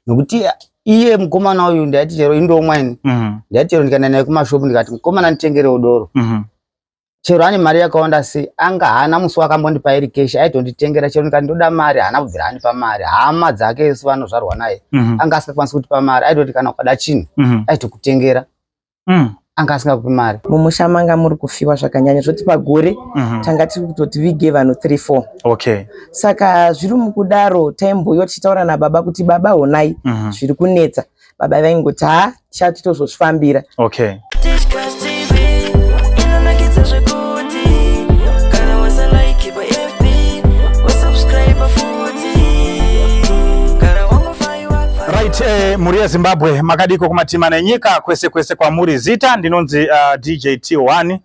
Nokuti iye mukomana uyu ndaiti chero indomwa ini. Ndaiti chero ndikaenda naye kumashopu ndikati, "Mukomana, nditengerewo doro." Chero ane mari yakawanda sei, anga haana musi wakambondipa iri cash, aitonditengera. Chero ndikati ndoda mari, haana kubvira andipa mari. Hama dzake isu vanozvarwa naye, anga asingakwanisi kutipa mari. Aitoti kana ukada chinhu, aitokutengera. Anga asingakupi mari. Mumusha manga muri kufiwa zvakanyanya, zvoti pagore tanga tiri kutoti vige vanhu 3 4. Saka zviri mukudaro, taimboiwa tichitaura nababa kuti, "Baba, honai, zviri kunetsa." Baba vaingoti, "Ha, tichati tozozvifambira." Tichkach TV inonakidza zvekuti kana wasalike paFB, wasubscribe futi kana wangofaiwa. Right, mhuri yeZimbabwe, makadiko kumatima nenyika kwese kwese kwamuri? Zita ndinonzi DJ T1.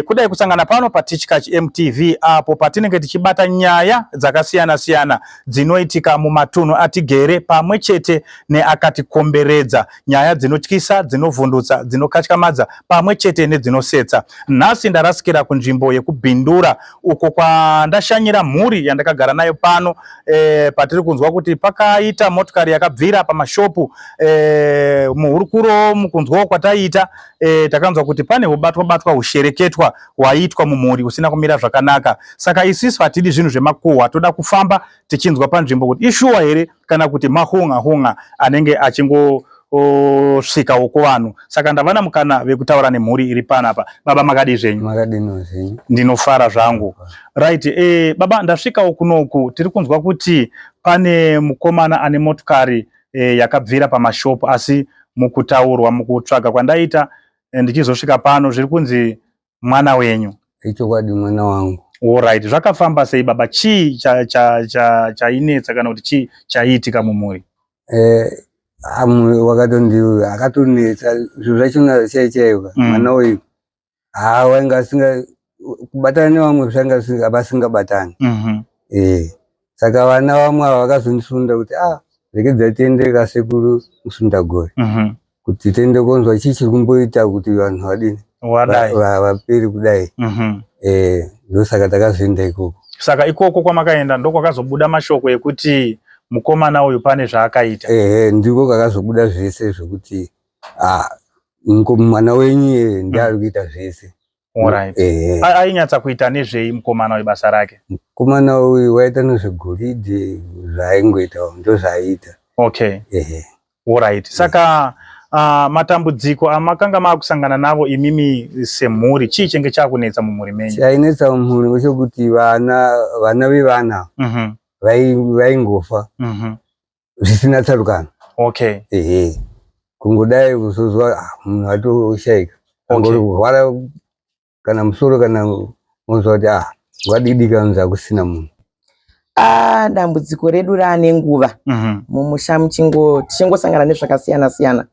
Kudai kusangana pano paTichkach MTV, apo patinenge tichibata nyaya dzakasiyana siyana dzinoitika mumatunhu atigere pamwe chete neakatikomberedza, nyaya dzinotyisa, dzinovhundutsa, dzinokatyamadza pamwe chete nedzinosetsa. Nhasi ndarasikira kunzvimbo yekuBindura, uko kwandashanyira mhuri yandakagara nayo pano, patiri kunzwa kuti pakaita motokari yakabvira pamashopu. Muhurukuro, mukunzwawo kwataiita, takanzwa kuti pane ubatwa batwa, ushereketwa hwaiitwa mumhuri usina kumira zvakanaka. Saka isisu hatidi zvinhu zvemakuhwa, toda kufamba tichinzwa panzvimbo kuti ishuwa here kana kuti mahunga hunga anenge achingosvikawo kuvanhu. Saka ndavana mukana vekutaura nemhuri iri panapa. Baba, makadii zvenyu? Makadini zvenyu? Ndinofara zvangu. Right, baba, ndasvikawo kunoku, tiri kunzwa kuti pane mukomana ane motokari yakabvira pamashopu, asi mukutaurwa, mukutsvaga kwandaita ndichizosvika pano, zviri kunzi mwana wenyu. Ichokwadi, mwana wangu. Alright, zvakafamba sei, baba? Chii chainetsa cha, cha, cha kana kuti chii chaiitika mumhuri? Wakatondi akatonetsa zvinhu zvachona chai chaiwa. Mwana uyu haa, wainga asinga kubatana nevamwe, zvanga vasingabatani. Saka vana vamwe ava vakazondisunda kuti, "Ah, regedza tiende kasekuru Musundagore, kuti tiende konzwa chii chiri kumboita kuti vanhu vadini, wadai vaperi kudai." Ndosaka takazoenda ikoko. Saka ikoko kwamakaenda ndokwakazobuda mashoko ekuti mukomana uyu pane zvaakaita? Ehe, ndiko kakazobuda zvese zvekuti, ah, mwana wenyu iye ndiye ari kuita zvese. Ehe. Ainyatsa kuita nezvei mukomana uyu, basa rake? Mukomana uyu waita nezvegoridhe, zvaaingoitawo ndozvaaiita. Ehe. Alright, saka matambudziko amakanga maakusangana navo imimi semhuri, chii chenge chakunetsa mumhuri menyu? Chainetsa mumhuri ngechekuti vana vevana vaingofa zvisina tsarukano. Ehe, kungodai kuzozwa, ah, munhu atoshaika, angori kurwara kana musoro, kana unozwa kuti, ah, wadidika, unzi hakusina munhu. Ah, dambudziko redu raane nguva mumusha tichingosangana nezvakasiyana siyana.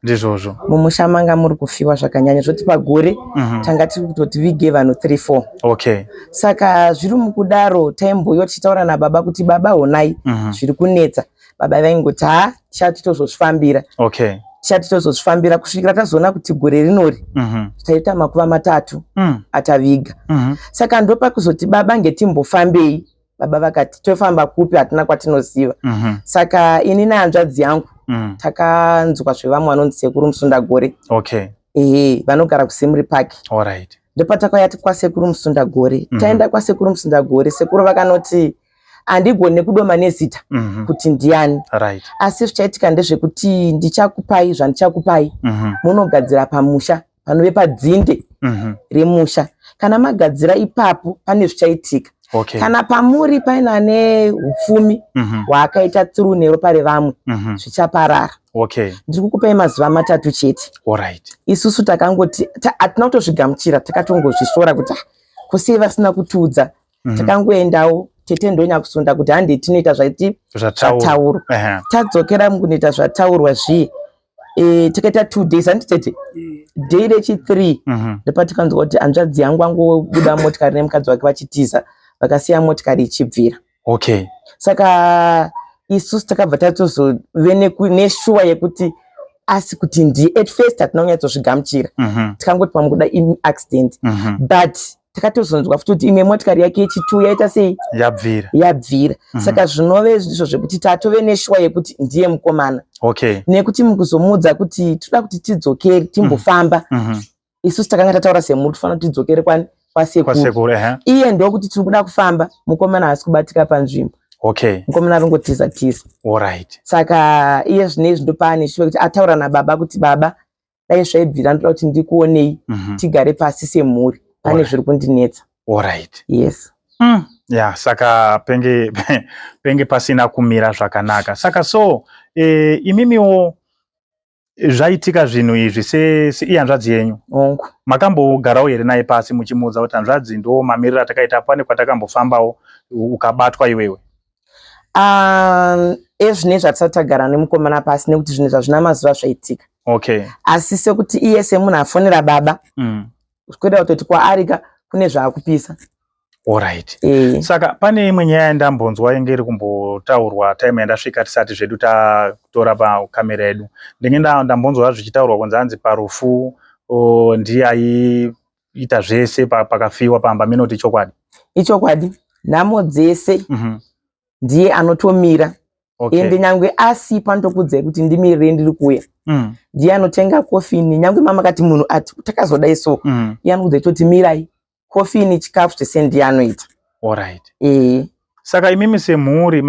Mumusha manga muri kufiwa zvakanyanya, zvoti pagore tanga tiri kutoti vige vanhu 3 4. Saka zviri mukudaro, taimboiwa tichitaura nababa kuti, "Baba, honai, zviri kunetsa." Baba vaingoti, "Ha, tichati tozozvifambira." Tichati tozozvifambira kusvikira tazoona kuti gore rinori taita makuva matatu ataviga. Saka ndopakuzoti, "Baba, ngetimbofambei." Baba vakati, "Tofamba kupi? Hatina kwatinoziva." Saka ini nehanzvadzi yangu takanzwa zvevamwe vanonzi Sekuru Musundagore. Ehe, vanogara kuSimri Park. Ndopatakauya kwaSekuru Musundagore. Taenda kwaSekuru Musundagore, sekuru vakanoti, "Handigoni kudoma nezita kuti ndiani, asi zvichaitika ndezvekuti ndichakupai zvandichakupai, munogadzira pamusha panove padzinde remusha. Kana magadzira ipapo, pane zvichaitika. Kana pamuri paina neupfumi hwaakaita through neropa revamwe, zvichaparara. Ndiri kukupai mazuva 3 chete." Isusu takangoti hatina kutozvigamuchira, takatongozvisora kuti, "Ah, kusei vasina kutiudza?" Takangoendawo, tete ndonyakusunda kuti hande tinoita zvaiti zvataurwa. Zvataurwa. Tadzokera mukunoita zvataurwa zviye, takaita 2 days, handiti tete? Day rechi3 ndopatikanzwa kuti hanzvadzi yangu angobuda motikari nemukadzi wake vachitiza, vakasiya motikari ichibvira. Saka isusu takabva tatozove neshuwa yekuti asi kuti ndi at first hatina kunyatsozvigamuchira. Tikangoti pamwe kuda accident, but Takatozonzwa futi kuti imwe motikari yake yechitu yaita sei? Yabvira. Yabvira. Saka zvinove zvizvo zvekuti tatove neshuwa yekuti ndiye mukomana. Nekuti mukuzomuudza kuti toda kuti tidzokere timbofamba, isusu takanga tataura semhuri tofanira kuti tidzokere kwani? Kwasekuru. Kwasekuru, ehe. Iye ndokuti tiri kuda kufamba, mukomana haasi kubatika panzvimbo. Mukomana ari kungotiza tiza. Alright. Saka iye zvinezvi ndopaane shuwa kuti ataura nababa kuti baba, dai zvaibvira ndoda kuti ndikuonei, tigare pasi semhuri, pane zviri kundinetsa. Alright. Yes. Yeah, saka penge pasina kumira zvakanaka. Saka so imimiwo zvaitika zvinhu izvi seiyi hanzvadzi yenyu, Hongu. Makambogarawo here naye pasi muchimuudza kuti hanzvadzi, ndo mamiriro atakaita, pane kwatakambofambawo ukabatwa iwewe? Ezvinezvi hatisati tagara nemukomana pasi nekuti zvinhu zvazvina mazuva zvaitika. Asi sekuti iye semunhu afonera baba, kweda kutoti kwaari ka kune zvaakupisa. Alright. Saka pane imwe nyaya yandambonzwa inge iri kumbotaurwa time yandasvika tisati zvedu tatora pakamera yedu. Ndinge ndambonzwa zvichitaurwa kunzi hanzi parufu ndiye aiita zvese pakafiwa pamba, minoti chokwadi? Ichokwadi, nhamo dzese ndiye anotomira. Ende nyangwe asipo anotokuudzai kuti ndimirire, ndiri kuuya. Ndiye anotenga kofini, nyangwe mama kati munhu ati takazodai so, iye anokuudzai toti mirai, kofini, chikafu chese ndiye anoita. Alright. Ee. Saka imimi semhuri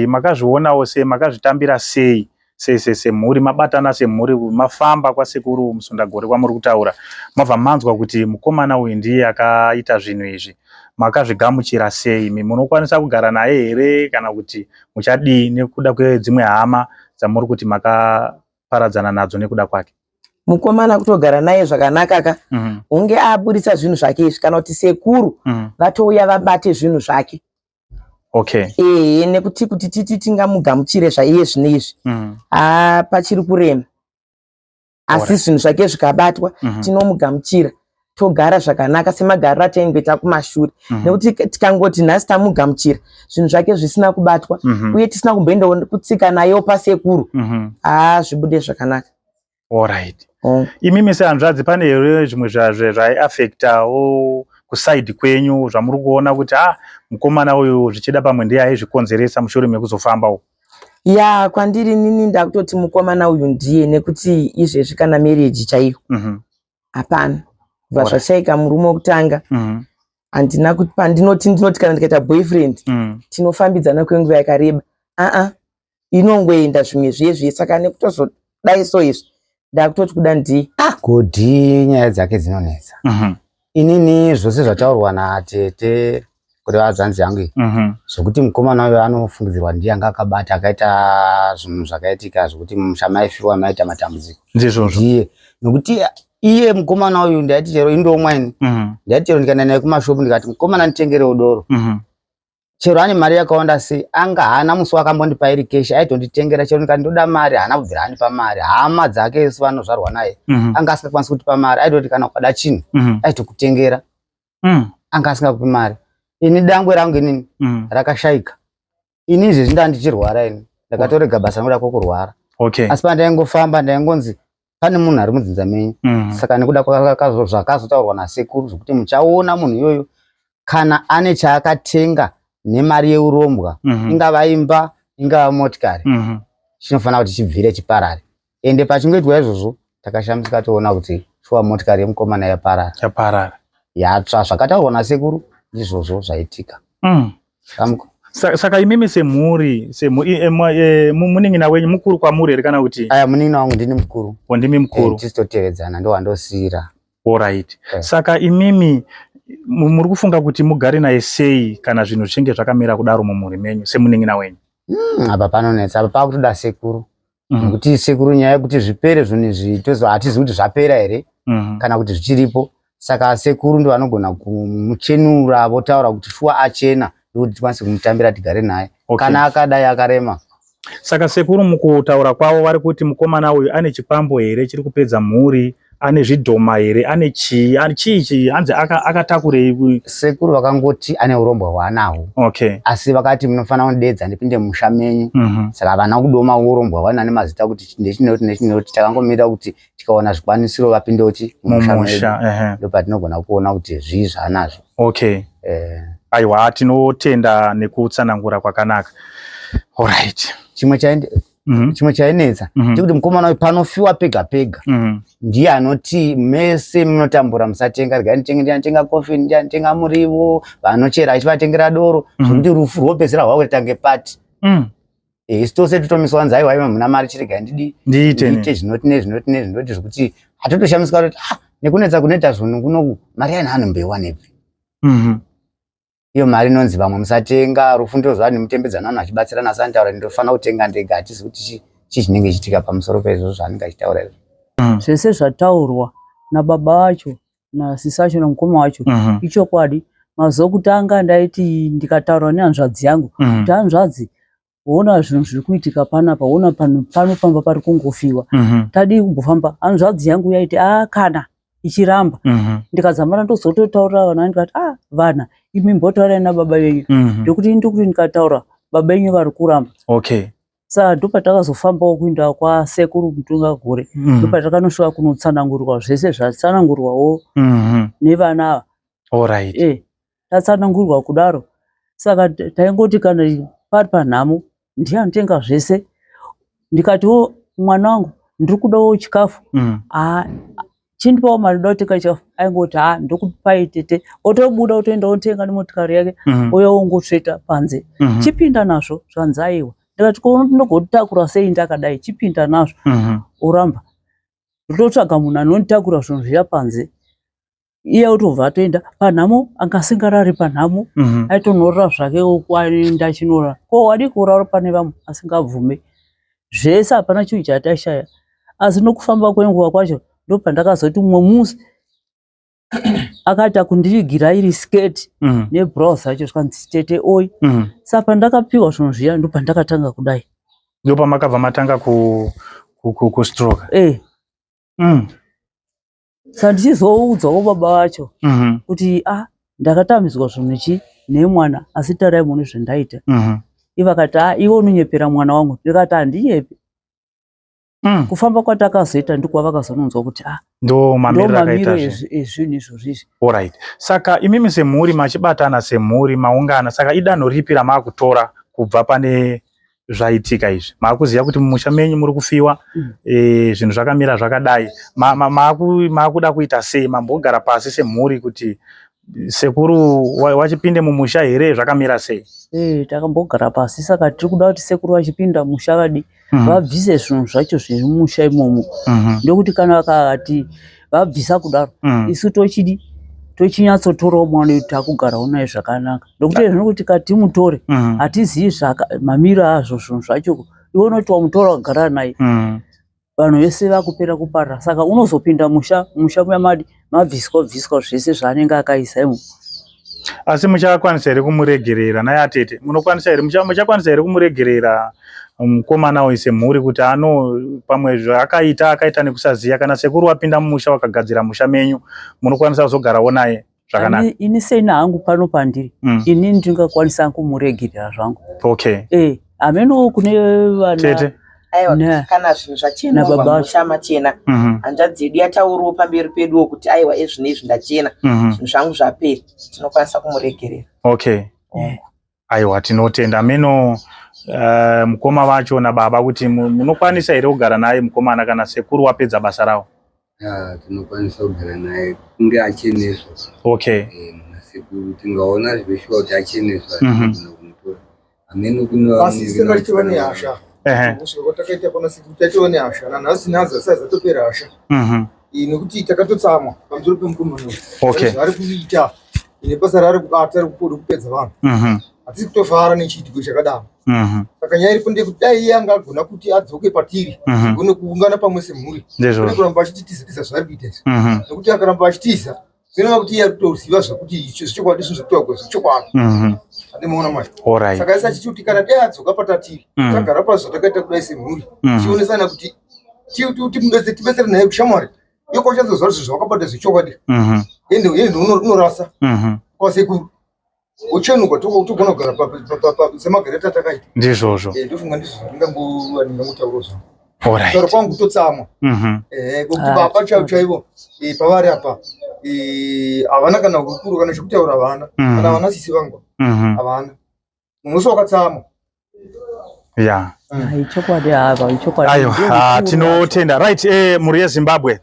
makazvionawo sei, makazvitambira sei semhuri, mabatana semhuri, mafamba kwasekuru Musundagore kwamuri kutaura, mabva manzwa kuti mukomana uyu ndiye akaita zvinhu izvi, makazvigamuchira sei? Munokwanisa kugara naye here kana kuti muchadii nekuda kwedzimwe hama dzamuri kuti makaparadzana nadzo nekuda kwake? Mukomana kutogara naye zvakanaka ka, hunge aburitsa zvinhu zvake izvi kana kuti sekuru vatouya vabate zvinhu zvake. Ehe, nekuti kuti titi tingamugamuchire zvaiye zvino izvi, haa, pachiri kurema, asi zvinhu zvake zvikabatwa, tinomugamuchira togara zvakanaka semagariro ataingoita kumashure. Nekuti tikangoti nhasi tamugamuchira, zvinhu zvake zvisina kubatwa, uye tisina kumboendawo kutsika nayewo pasekuru, haa, zvibude zvakanaka. Alright. Imimi sehanzvadzi, pane here zvimwe zvaiafektawo kuside kwenyu zvamuri kuona kuti ah, mukomana uyu zvichida pamwe ndiye aizvikonzeresa mushure mekuzofamba uku? Ya, kwandiri nini ndakutoti mukomana uyu ndiye, nekuti izvezvi kana marriage chaiyo hapana kubva zvashaika murume wekutanga. Handina kuti pandinoti ndinoti kana ndikaita boyfriend, tinofambidzana kwenguva yakareba, aa, inongoenda zvimwe zviye zviye. Saka nekutozodai so izvi ndakutoti kuda ndiye. Godi nyaya dzake dzinonetsa. Inini zvose zvataurwa natete, kuti vadzanzi yangu iyi, zvokuti mukomana uyu anofungidzirwa ndiye anga akabata, akaita zvinhu zvakaitika zvokuti musha maifiwa, maita matambudziko, Ndizvozvo. ndiye. Nokuti iye mukomana uyu ndaiti chero indomwa ini, ndaiti chero ndikaenda naye kumashopu ndikati mukomana nditengerewo doro, chero ane mari yakawanda sei, anga haana musi wakambondipa iri cash. Aitonditengera chero ndikati ndoda mari, haana kubvira andipa mari. Hama dzake isu vanozvarwa naye, anga asingakwanisi kutipa mari. Aitoti kana ukada chinhu, aitokutengera. Anga asingakupi mari. Ini dangwe rangu inini rakashaika. Ini izvezvi ndaa ndichirwara, ini ndakatorega basa nekuda kwokurwara. Asi pandaingofamba ndaingonzi pane munhu ari mudzinza menyu. Saka nekuda zvakazotaurwa nasekuru zvokuti muchaona munhu iyoyo kana ane chaakatenga nemari yeurombwa, ingava imba, ingava motikari, chinofanira kuti chibvire chiparare. Ende pachingoitwa izvozvo takashamisika toona kuti shuwa motikari yemukomana yaparara. Yaparara. Yatsva. Zvakataurwa nasekuru ndizvozvo zvaitika. Saka imimi semhuri, munin'ina wenyu mukuru kwamuri here kana kuti? Aya, munin'ina wangu, ndini mukuru. O, ndimi mukuru. Tisu totevedzana, ndowandosiyira. Alright. Saka imimi muri kufunga kuti mugare naye sei kana zvinhu zvichinge zvakamira kudaro mumhuri menyu semunin'ina wenyu? Apa panonetsa, apa pakutoda sekuru. Nekuti sekuru, nyaya yekuti zvipere zvinhu izvi, tozo hatizivi kuti zvapera here kana kuti zvichiripo. Saka sekuru ndo vanogona kumuchenura, votaura kuti shuwa achena, ndokuti tikwanise kumutambira tigare naye. Kana akadai akarema. Saka sekuru mukutaura kwavo vari kuti mukomana uyu ane chikwambo here chiri kupedza mhuri? Ane zvidhoma here? Ane chii? Ane chii chii? Hanzi akatakurei? Sekuru vakangoti ane urombwa hwaanahwo. Okay. Asi vakati munofanira kundidedza ndipinde mumusha menyu. Saka havana kudoma urombwa hwaana nemazita kuti ndechinoti nechinoti. Takangomira kuti tikaona zvikwanisiro vapinde kuti mumusha medu. Ndopatinogona kuona kuti zvii zvaanazvo. Okay. Aiwa, tinotenda nekutsanangura kwakanaka. Alright. Chimwe chaende Chimwe chainetsa ndekuti mukomana uyu panofiwa pega pega ndiye anoti mese munotambura musatenga, regai nditenge, ndiye anotenga coffin, ndiye anotenga muriwo, vanochera achivatengera doro, zvekuti rufu rwopedzisira rwakuita tange pati. Isu tose totomiswa kunzi aiwa iwe muna mari chiregai ndidi ndiite ndiite zvinoti nezvinoti nezvinoti, zvekuti hatotoshamisika kuti nekunetsa kunoita zvinhu kunoku mari yaina anomboiwanepi. Iyo mari inonzi vamwe musatenga, rufu ndozva nemutembedzana vanhu vachibatsirana, asi anotaura ndinofanira kutenga ndega, hatizi kuti chii chinenge chichiitika pamusoro peizvozvo zvaanenge achitaura izvo. Zvese zvataurwa nababa vacho nasisi vacho namukoma wacho ichokwadi. Mazuva okutanga ndaiti ndikataura nehanzvadzi yangu kuti hanzvadzi, woona zvinhu zviri kuitika panapa, woona pano pamba pari kungofiwa, tadii kumbofamba? Hanzvadzi yangu yaiti a kana ichiramba. Ndikadzamara ndozototaurira vana, ndikati a vana imi mbotaurai nababa venyu, nekuti ndikuti ndikataura baba venyu vari kuramba. Okay. Saka ndopatakazofambawo kuenda kwasekuru Mutungagore, ndopatakanosvika kunotsanangurwa zvese zvatsanangurwawo nevana ava. Alright. Tatsanangurwa kudaro, saka taingoti kana pari panhamo ndiye anotenga zvese. Ndikatiwo mwana wangu ndiri kudawo chikafu, chindipawo mari ndoda kutenga chikafu, aingoti ha ndokupai tete, otobuda otoenda otenga nemotikari yake, ouya ongotsveta panze. Chipinda nazvo, zvanzi aiwa. Ndikati ko ndinogotakura sei ndakadai, chipinda nazvo. Oramba. Ndototsvaga munhu anonditakura zvinhu zviya panze. Iye otobva atoenda panhamo, anga asingarari panhamo, aitonorara zvake kwaenda achinorara. Ko wadii kurara pane vamwe asingabvume. Zvese hapana chinhu chataishaya. Asi nokufamba kwenguva kwacho ndopandakazoti mumwe musi akaita kundivigira iri skirt neblouse yacho, zvikanzi tete oi. Saka pandakapiwa zvinhu zviya ndopandakatanga kudai. Ndopamakabva matanga kustroke. Saka ndichizoudzawo baba vacho kuti ndakatamidzwa zvinhu chi nemwana, asi tarai muone zvandaita. Ivo vakati iwe unonyepera mwana wangu. Ndikati handinyepi. Kufamba kwatakazoita ndiko kwavakazononzwa kuti ndo mamiriro akaita zvinhu ezvinhu izvozvo izvi. Alright. Saka imimi semhuri machibatana semhuri maungana, saka idanho ripi ramakutora kubva pane zvaitika izvi? Makuziva kuti mumusha menyu muri kufiwa, zvinhu zvakamira zvakadai, makuda kuita sei? Mambogara pasi semhuri kuti sekuru wachipinde mumusha here, zvakamira sei? Takambogara pasi, saka tiri kuda kuti sekuru vachipinda musha vadi vabvise zvinhu zvacho zviri mumusha imomo. Ndokuti kana vakati vabvisa kudaro, isu tochidi tochinyatsotorawo mwana wedu takugarawo naye zvakanaka. Ndokuti zvinokuti katimutore hatizivi mamiro azvo zvinhu zvacho. Iwe unoti wamutora wagara naye, vanhu vese vakupera kuparara, saka unozopinda musha, musha muya madi mabviswa bviswa zvese zvaanenge akaisa imo. Asi muchakwanisa here kumuregerera naye atete? Munokwanisa here, muchakwanisa here kumuregerera mukomana uyu semhuri kuti ano pamwe zvaakaita akaita nekusaziya? Kana sekuru wapinda mumusha wakagadzira musha menyu, munokwanisa kuzogarawo naye zvakanaka? Ini sena hangu pano pandiri, ini ndingakwanisa kumuregerera zvangu. Okay. Hameno kune vana tete. Aiwa, kana zvinhu zvachena musha machena, hanzvadzi yedu yataurawo pamberi peduwo kuti aiwa ezvino izvi ndachena, zvinhu zvangu zvapera, tinokwanisa kumuregerera. Okay. Aiwa, tinotenda. Meno mukoma vacho nababa kuti munokwanisa here kugara naye mukomana kana sekuru wapedza basa rawo? Tinokwanisa kugara naye kunge acheneswa. Okay. Nasekuru tingaona zveshuwa kuti acheneswa, kumutora. Hameno kune Asi isu tanga tichitova nehasha. Kusvika kwatakaita pana sekuru taitova nehasha. Nanhasi nhasi asati zatopera hasha. Nekuti takatotsamwa pamusoro pemukomana uyu. Zvaari kuita nebasa raari kubata rekupedza vanhu. Hatisi kutofara nechiitiko chakadaro. Saka nyaya iripo ndeyekuti dai iye anga agona kuti adzoke patiri, tigone kuungana pamwe semhuri. Kwete kuramba achititiza tiza zvaari kuita izvi. Nekuti akaramba achitiza zvinoreva kuti iye ari kutoziva zvekuti izvi zvechokwadi, zvinhu zvekutaurwa zvechokwadi. Handimuona manje. Saka isu achiti kuti kana dai adzoka patatiri, tagara pasi zvatakaita kudai semhuri, tichionesana kuti tibetsere naye kushamwari. Iye kwachazozwa kuti zvawakabata zvechokwadi. Ende ende unorasa. Kwasekuru. Uchenuka togona kugara semagariro atakaita. Ndizvozvo. Eh, ndofunga ndizvo zvandingangotaura zvangu. Kutaura kwangu kutotsamwa. Eh, kuti baba chaivo chaivo eh, pavari apa eh, havana kana hurukuro kana chekutaura havana. Kana vana sisi vangu havana. Munhu wese wakatsamwa. Ya. Ichokwadi hava, ichokwadi. Aiwa, ah, tinotenda. Right, mhuri yeZimbabwe.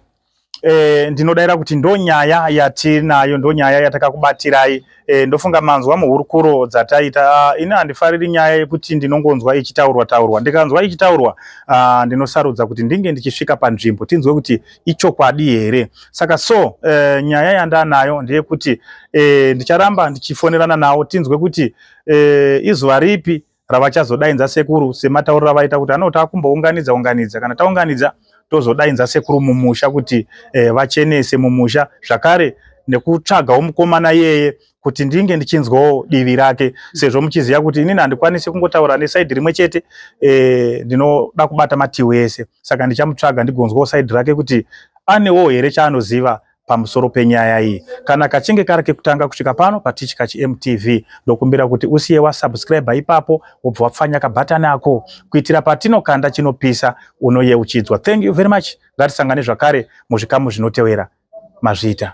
Ndinodaira kuti ndo nyaya yatinayo, ndo nyaya yatakakubatirai. Ndofunga manzwa muhurukuro dzataita. Ini handifariri nyaya yekuti ndinongonzwa ichitaurwa taurwa. Ndikanzwa ichitaurwa, ndinosarudza kuti ndinge ndichisvika panzvimbo tinzwe kuti ichokwadi here. Saka so nyaya yandanayo ndeyekuti ndicharamba ndichifonerana nawo tinzwe kuti izuva ripi ravachazodainza sekuru sematauriro avaita kuti anoti akumbounganidza unganidza, kana taunganidza tozodainza sekuru mumusha kuti vachenese mumusha zvakare nekutsvagawo mukomana iyeye kuti ndinge ndichinzwawo divi rake, sezvo muchiziva kuti inini handikwanisi kungotaura nesaidhi rimwe chete, ndinoda kubata mativi ese. Saka ndichamutsvaga ndigonzwawo saidhi rake kuti anewo here chaanoziva pamusoro penyaya iyi. Kana kachinge kari kekutanga kusvika pano paTichKach MTV, ndokumbira kuti usiye wasubscribe ipapo, wobva wapfanya kabhatani ako kuitira patinokanda chinopisa unoyeuchidzwa. Thank you very much. Ngatisangane zvakare muzvikamu zvinotevera. Mazviita.